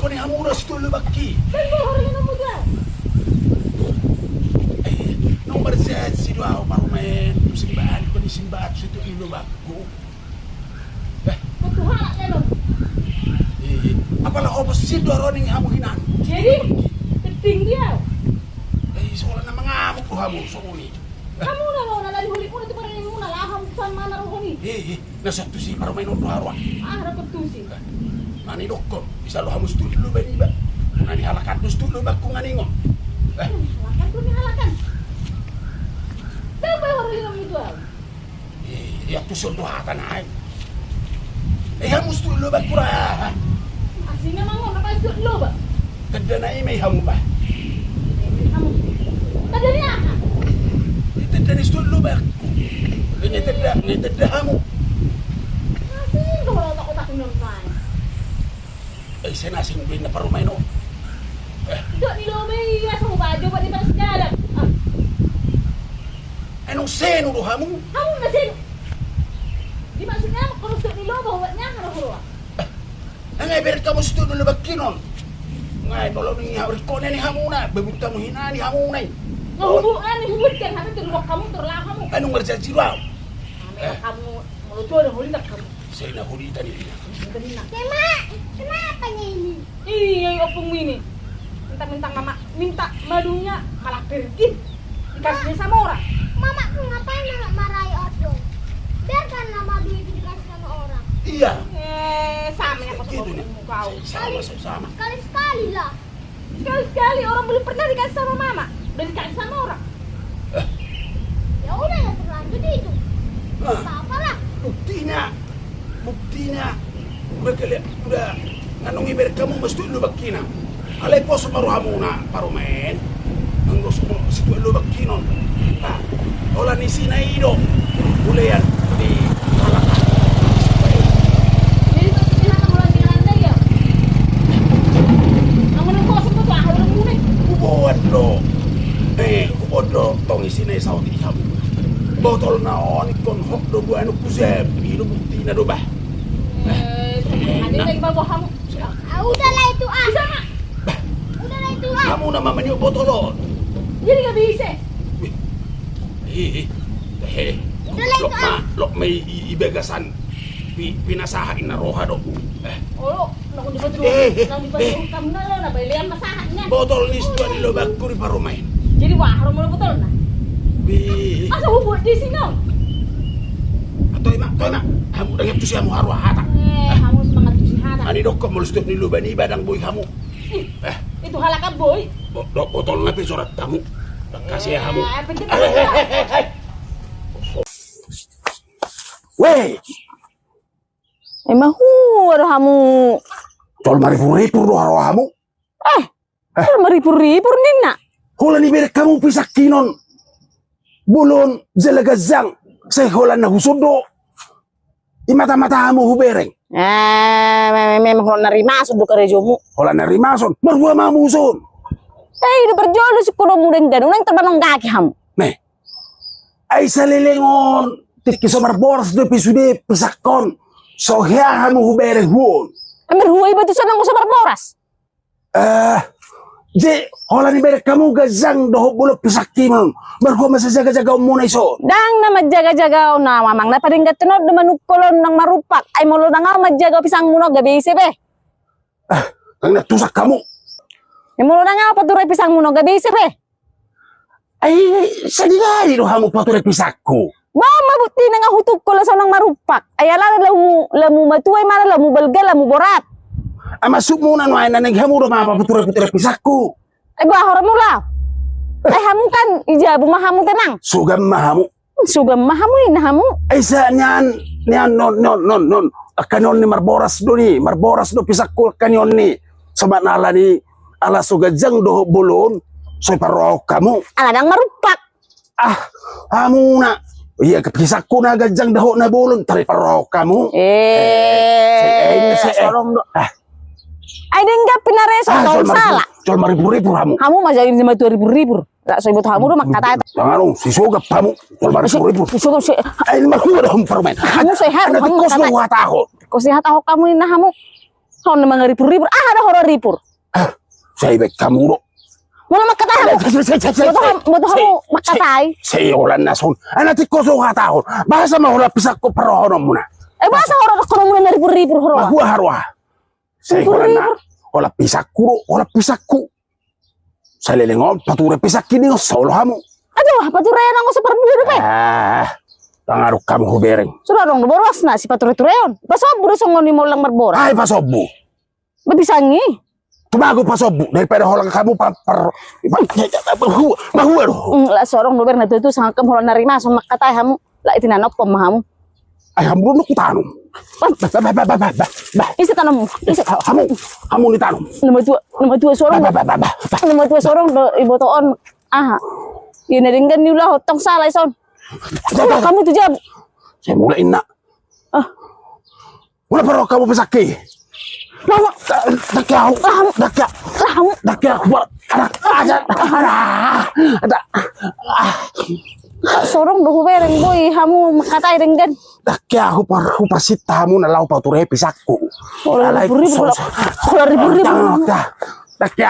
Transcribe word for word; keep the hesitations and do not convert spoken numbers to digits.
Ni hamu na situan lobangki. Kan gua orang yang muda. Eh, nomor saya si dua, Pak Rumen. Musim bahan, kau di simbahan situ di lobangku. Eh. Kau tuh halak ya, lo. Eh, apalah kau pasti dorong hamu hinan. Jadi, penting dia. Eh, soalnya mengamuk tuh hamu, soalnya. Hamu na lo, na lali holi pun itu pada yang muna lah, hamu tuan mana rohoni. Eh, eh, na satu si parumaen on do haroa. Ah, na pertusi. Eh, na ni dokkon, bisa lo hamu situan lobangku ba. Na ni halakan do situan lobangku nga ningon. Eh. Halakan do ni halakan. Tahu ba hori yang itu, ah? Eh, ya tu sondo hata na, eh. Eh, hamu situan lobangku ra. Aslinya mangon apa situan lobang? Tanda na i ma i hamu ba. Hamu. Tanda ni aha? Eh, tanda ni situan lobangku. Ini tanda, ini tanda hamu. Asing kau otak-otak ni orang. Eh, sena asing do inna parumaen on. Eh. Dok ni lobe iya so bajo ba di bagas jalan. Ah. Anong senu do hamu? Hamu na senu. Di maksudnya kalau stok ni lobe obatnya kalau hurua. Nga iberek hamu stok ni lobangki non. Nga i molo ni hamu rikone ni hamu na, bebut hamu hinan ni hamu na i. Nga hubu, nga ni hubu kan hamu terluak hamu terlah hamu. Anu ngerjaji do au. Ame hamu molo tuan holidak hamu. Saya na holidan ini. Holidan ini. Kema, kenapa ini? Iya, iya, opung ini. Minta-minta mama, minta madunya malah pergi. Dikasihnya sama orang. Mamaku ngapain malah marahi opung? Biarkanlah madu itu dikasih sama orang. Iya. Eh, sama ya kau gitu nih. Sama, sama, sama. Sekali-sekali lah. Sekali-sekali orang belum pernah dikasih sama mama, udah dikasih sama orang. Eh. Ya udah ya terlanjur itu. Nah. Apa-apalah. Buktinya, buktinya. Udah kalian, udah nganong iberek hamu ma situan lobangkina. Alai poso ma rohamuna parumaen. Anggo so situan lobangki non. Nah, holan isi na i do. Bulean di halakan. Jadi maksudnya hata holan di halakan ya? Anggo nang poso ma tu aha holan mune? Huboan do. Eh, huboan do. Tong isi na i saut i hamu. Botol na on ingkon hot do buanonku jam. I do buktina do bah. Eh, ada lagi bawa hamu. Ah, udahlah itu, ah. Bisa, Mak. Udahlah itu, ah. Hamu na mamaniop botol on. Jadi nggak bisa. Wih. Ih, ih. Eh. Udahlah itu, ah. Lok ma, lok ma i, i, i bagasan. Pi, pinasahat inna roha do. Eh. Oh, lo, lo di batu. Eh, eh, nang di batu eh. Kamu na lo, na belean masahatnya. Botol ni situan ni lobangku di parumaen. Jadi wah, romo lo botol na. Wih. Masa hubuat di sini, no? Toi ma, toi ma. Hamu dang tu si hamu haru hata. Eh, hamu semangat tu si hata. Ani dokkon molo situan ni lobang i ba dang boi hamu. Ih, eh. Itu halakan boi. Bo-, do-, botol na pe sorat hamu. Kasih hamu. Eh, penting. Eh, eh, eh, eh. Weh. Emang hu, ada hamu. Tol maripur-ripur do haru hamu. Eh. Eh. Tol maripur-ripur ninna. Holan iberek hamu pisangki non. Bolon jala ganjang. Sai holan na huson do. I mata-mata hamu hubereng. Eh, me-, me-, memang holan na rimason do karejomu. Holan na rimason. Marhua ma hamu huson. Eh, i do parjolo sikola muda inda nunang terbanong kaki hamu. Neh. Ai saleleng on, tingki so marboras dope sude pisangkon. So hea hamu hubereng huon. Marhua iba tu sonang so marboras. Eh, je, holan iberek hamu ganjang dohot bolon pisangki ma on. Marhua ma sai jaga-jagaonmuna i son. Dang na manjaga-jagaon au amang, na padenggan on do manungkol on nang marumpak. Ai molo dang au manjaga pisangmuna on gabe ise be. Eh, dang na tusak hamu. Ai molo dang au paturai pisangmuna on gabe ise be. Ai, sadihari do hamu paturai pisangku. Bah, ma buktina nga hutungkol sonang marumpak. Ai alana lamu, lamu matua i mana, lamu balga, lamu borat. Ai maksudmuna nuaeng na naeng hamu do ma paturai-paturai pisangku. Ai bah, horas mula. Eh. Ai hamu kan, i jabu ma hamu tenang. Sugam ma hamu. Sugam ma hamu, ina hamu. Ai sa nian, nian non, non, non, non. Angka nion ni marboras do ni, marboras do pisangku angka nion ni. Somat na ala ni, ala so ganjang dohot bolon, so iparrohahon hamu. Ala dang marumpak. Ah, hamuna. Ia pisangku na ganjang dohot na bolon, tariparrohahon hamu. Eh, eh, eh, eh, eh. Sorong do. Ah. Ai denggan pinareso, ah, tong sala. Jol maripur-ripur hamu. Hamu ma jadi matua ripur-ripur. Lak so iboto hamu do mangkatai. Jangan dong, si sogap hamu. Jol maripur-ripur. Si sogap si. Ai marhua do hamu parumaen. Hamu sehat, hamu mangkatai. Kau sehat, hamu ina hamu. Songon na mangaripur-ripur, aha do ho ro ripur? Ah, sai baen hamu do. Molo mangkatai hamu. Sai, sai, sai, sai, boto sai, ham-, boto sai, hamu sai, mangkatai. Sai holan na son. Ana tingko so hatahon. Boasa ma holan pisangku parrohahononmuna? Eh, boasa ho ro dohononmuna na ripur-ripur ho ro? Mahua haroa. Sai holan na. Ripur-ripur. Holan pisangku do, holan pisangku. Saleleng on pature pisangki ningon solo hamu. Aduh, pature nang so parbue dope. Ah, pangaruh hamu hubereng. Sudah dong, boras na si pature-ture on. Pasombu do songon i molo ndang marboras. Ai pasombu. Ba pisang i. Tumago pasombu daripada holan hamu pa-, par-, mahua, mahua do. Mm, la sorong do bereng na tutu sangkam holan na rimason mangkatai hamu. La itinan oppom ma hamu. Ai hamu do na hutanom. Bah, bah, bah, bah, bah, bah, bah. Ise tanommu? Ise? Ha-, hamu, hamu ni tanom. Na matua, na matua sorong. Bah, bah, bah, bah, bah, bah. Na matua sorong do iboto on. Aha. Ia na denggan niulahon tong sala ison. Bah, bah. Hamu tu jabu. Sai mulak inna. Ah. Molo parrohahon hamu pisangki. Laho. Ndang ke ahu. Laho. Ndang ke. Laho. Ndang ke ahu. Ada. Ada. Ada. Ada. Ah. Sorong do hubereng boi hamu mangkatai denggan. Ndang ke ahu par-, huparsinta hamu na laho pature pisangku. Holan ripur-ripur. Holan ripur-ripur. Ndang ke. Ndang ke.